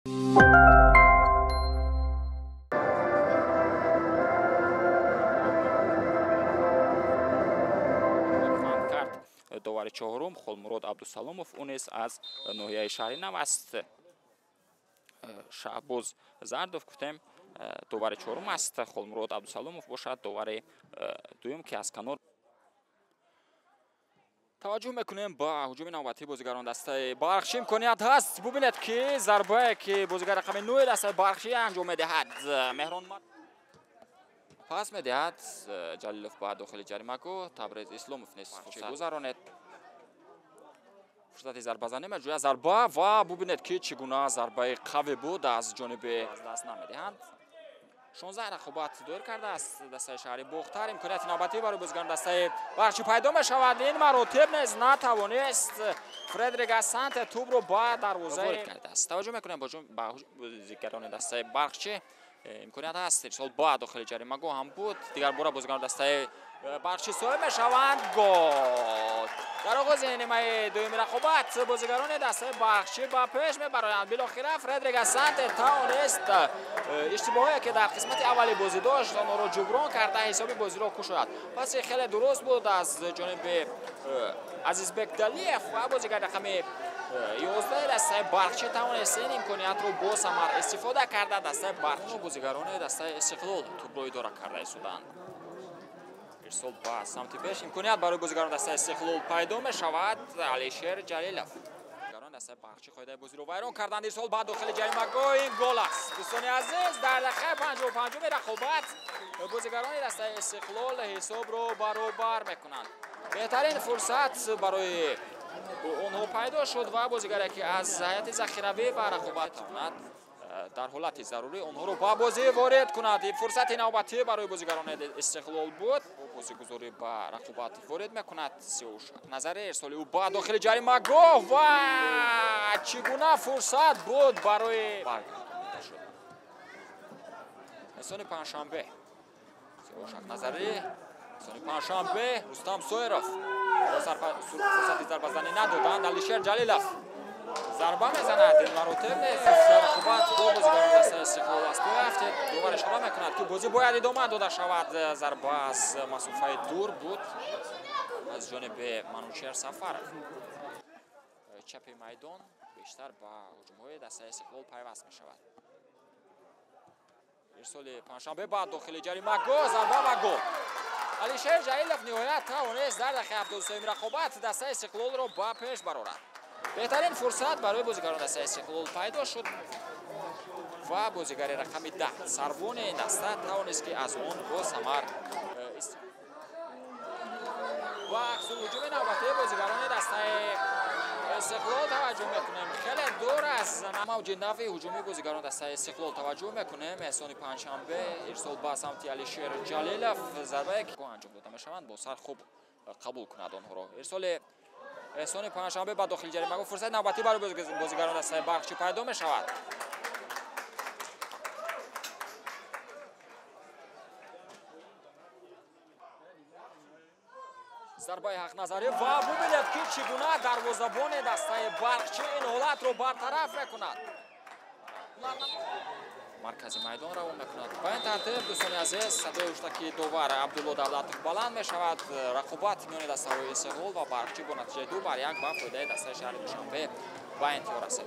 Кард довари чорум Холмурод Абдусаломов, ӯ низ аз ноҳияи шаҳри нав аст. Шаҳбоз Зардов гуфтем довари чорум аст, Холмурод Абдусаломов бошад довари дуюм, ки аз канор. Таваҷҷӯҳ мекунем ба ҳуҷуми навбатии бозигарон дастаи Барқчӣ. Имконият ҳаст, бубинед ки зарбае ки бозигар рақами 9 дастаи Барқчӣ анҷом медиҳад. Меҳрон пас медиҳад Ҷалилов ба дохили ҷаримагоҳ. Табрез Исломов низ фурсат гузаронед. Фурсати зарбазанӣ меҷӯяд, зарба ва бубинед ки чӣ гуна зарбаи қавӣ буд аз ҷониби аз даст намедиҳанд. 16 рақобат доир кардааст дастаи шаҳри Бохтар. Имконияти навбатӣ барои бозигарон дастаи Барқчӣ пайдо мешавад. Ин маротиб низ натавонист Фредерик Асанте тӯбро ба дарвоза ворид кардааст. Таваҷҷӯҳ мекунем ба бозигарони дастаи Барқчӣ. Имконият ҳаст, ирсол ба дохили ҷаримагоҳ ҳам буд. Дигар бора бозигарон дастаи Барқчӣ соҳиб мешаванд. Гол! Дар оғози нимаи дуюми рақобат бозигарони дастаи Барқчӣ ба пеш мебароянд. Билохира Фредерик Асанте тавонист иштибоҳое ки дар қисмати аввали бозӣ дошт, онҳоро ҷуброн карда ҳисоби бозиро кушояд. Паси хеле дуруст буд аз ҷониби Азизбек Далиев ва бозигари рақами 11 дастаи Барқчӣ тавонист ин имкониятро бо самар истифода карда дастаи Барқчӣ. Бозигарони дастаи Истиқлол тӯбро идора карда истоданд. Ирсол ба самти пеш, имконият барои бозигарон дастаи Истиқлол пайдо мешавад. Алишер Ҷалилов. Бозигарон дастаи Барқчӣ қоидаи бозиро вайрон карданд. Ирсол ба дохили ҷаримагоҳ, ин гол аст. Дӯстони азиз, дар дақиқаи 55-уми рақобат бозигарони дастаи Истиқлол ҳисобро баробар мекунанд. Беҳтарин фурсат барои онҳо пайдо шуд ва бозигаре ки аз ҳайати захиравӣ ба рақобат тавонад дар ҳолати зарурӣ онҳоро ба бозӣ ворид кунад. Фурсати навбатӣ барои бозигарони Истиқлол буд. Бозигузорӣ ба рақобат ворид мекунад Сиёвуш Назарӣ. Ирсоли ӯ ба дохили ҷаримагоҳ ва чӣ гуна фурсат буд барои баргардонида шуд. Эҳсони Панҷшанбе, Сиёвуш Назарӣ, Эҳсони Панҷшанбе, Рустам Соиров фурсати зарбазанӣ надоданд. Алишер Ҷалилов зарба мезанад. Ин маротиб нест рақобат бо бозигарони дастаи Истиқлол аз пой афтид. Довар ишора мекунад ки бозӣ бояд идома дода шавад. Зарба аз масофаи дур буд аз ҷониби Манучер Сафаров. Чапи майдон бештар ба ҳуҷумҳои дастаи Истиқлол пайваст мешавад. Ирсоли Панҷшанбе ба дохили ҷаримагоҳ, зарба ва гол. Алишер Ҷалилов ниҳоят тавонист дар дақиқаи 73-уми рақобат дастаи Истиқлолро ба пеш барорад. Беҳтарин фурсат барои бозигарон дастаи Истиқлол пайдо шуд ва бозигари рақами 10 сарвони ин даста тавонист ки аз он бо самар ва ҳуҷуми навбатии бозигарони дастаи Истиқлол таваҷҷӯҳ мекунем. Хеле дур аз мавҷи нави ҳуҷуми бозигарон дастаи Истиқлол таваҷҷӯҳ мекунем. Эҳсони Панҷшанбе, ирсол ба самти Алишер Ҷалилов, зарбае ки анҷом дода мешаванд бо сар хуб қабул кунад онҳоро. Ирсоли Эҳсони Панҷшанбе ба дохили ҷаримагоҳ, фурсати навбатӣ барои бозигарон дастаи Барқчӣ пайдо мешавад. Зарбаи Ҳақназарӣ ва бубинед ки чӣ гуна дарвозабони дастаи Барқчӣ ин ҳолатро бартараф мекунад. Маркази майдон равон мекунад. Ба ин тартиб, дӯстони азиз, садои ҳуштаки довар Абдулло Давлатов баланд мешавад. Рақобат миёни дастаҳои Истиқлол ва Барқчӣ бо натиҷаи 2-1 ба фоидаи дастаи шаҳри Душанбе ба интиҳо расид.